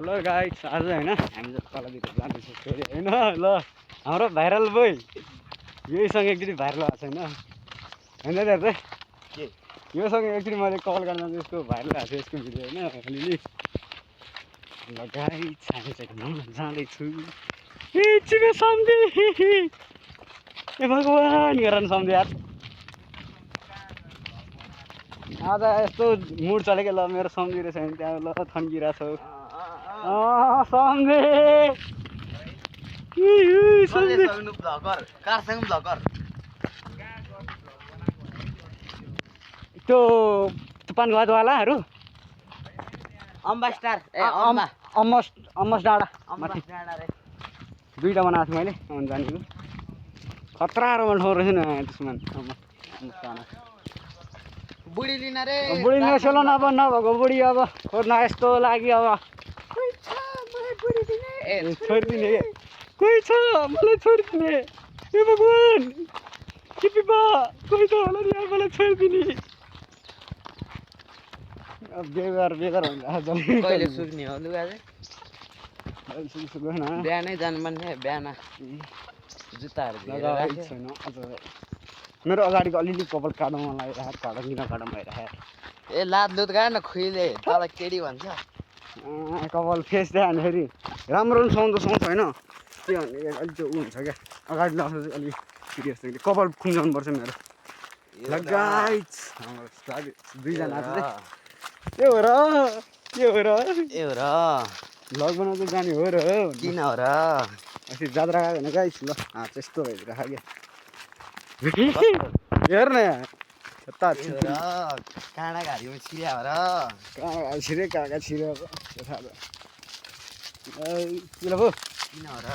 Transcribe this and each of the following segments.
Hello guys, आज हैन हामी त तलतिर जाँदैछौँ फेरि हैन। ल हाम्रो भाइरल बोय यहीसँग एकचोटि भाइरल भएको छैन हैन दाजु के योसँग एकचोटि मैले कल गर्न जाँदा यसको भाइरल भएको छ यसको भिडियो हैन अलिअलि। ल गाइस हामी चाहिँ जाँदैछु चिबे सम्झे ए भगवान् गरेर सम्झे यार। आज यस्तो मुड चलेको ल मेरो सम्झिरहेछ भने त्यहाँ ल थन्किरहेको छ सम्झे त्यो पानघाटवालाहरू अम्मस डाँडा माथि दुईवटा बनाएको छु मैले जानेको खतरा ठाउँ रहेछ नि त्यसमा बुढी लिन रे बुढी नसेलो नभएको बुढी अब खोज्न यस्तो लाग्यो अब छोडिदिने कोही छ मलाई छोडिदिने ए भगवान् के पिपा कोही छ होला नि मलाई छोडिदिने बेगर बेगर हुन्छ कहिले सुक्ने हो लुगा चाहिँ बिहानै जानु मन थियो बिहान जुत्ताहरू छैन अझ मेरो अगाडिको अलिअलि कपाल काट्न मन लागिरहेको काँडा किन काँडा भइरहेको ए लात लुत गाड न खुइले तल केडी भन्छ कपाल फेस दियो भने फेरि राम्रो पनि सुहाउँछ होइन के भने अलिक त्यो ऊ हुन्छ क्या अगाडि लगाउँदा चाहिँ अलिक सिरियस कपाल खुम्जाउनु पर्छ मेरो गाइस हाम्रो दुईजना के हो र भ्लग बनाउँदै जाने हो र किन हो र अस्ति जात्रा गएको होइन गाइस ल त्यस्तो भइदिरहेको क्या हेर न काँडा घारीमा छिर्या हो र काँडा छिरे काँडा छिर्यो किन पो किन हो र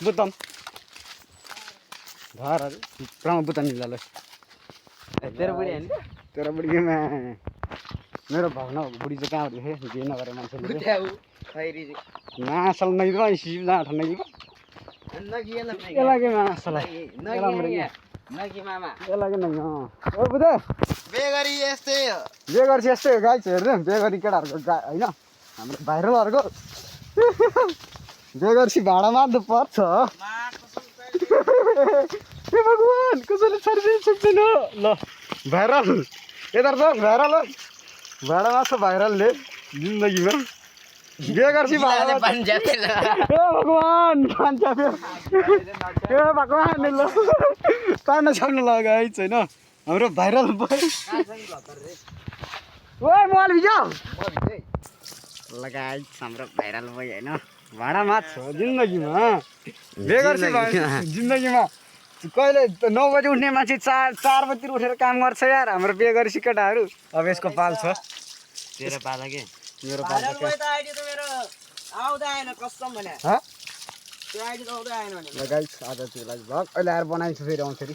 बुद्धम घर पुरानो बुद्धम मिलालो तेरो बुढी होइन तेरो बुढीमा मेरो भावना बुढी चाहिँ कहाँ थियो बिहे नगरेर मान्छेले मासल नै त सिप जहाँ ठन्डा कि के मासलाई ओ बुझे बेगरी यस्तै बेगर्सी यस्तै हो गाई हेर्नु बेगरी केटाहरूको होइन हाम्रो भाइरलहरूको बेगर्सी भाडा मार्नु पर्छ ए भगवान् कसैले छरिदिनु सक्दैन ल भाइरल यता भाइरल भाडा मार्छ भाइरलले जिन्दगीमा बेगर्सी ए भगवान् ए भगवान् ल तान्न सक्नु लगाइ छैन हाम्रो भाइरल ओए मोबाइल भिजाउ लगाइ हाम्रो भाइरल बोय होइन भाडा मार्छ जिन्दगीमा बेगर्सी जिन्दगीमा कहिले 9 बजी उठ्ने मान्छे 4 बजीतिर उठेर काम गर्छ यार हाम्रो बेगर्सी केटाहरू अब यसको पाल छ तेरो पाला के मेरो पाल छ ल गाइस आज त्यो लागि भ्लग अहिले आएर बनाइन्छ फेरि आउँछ फेरि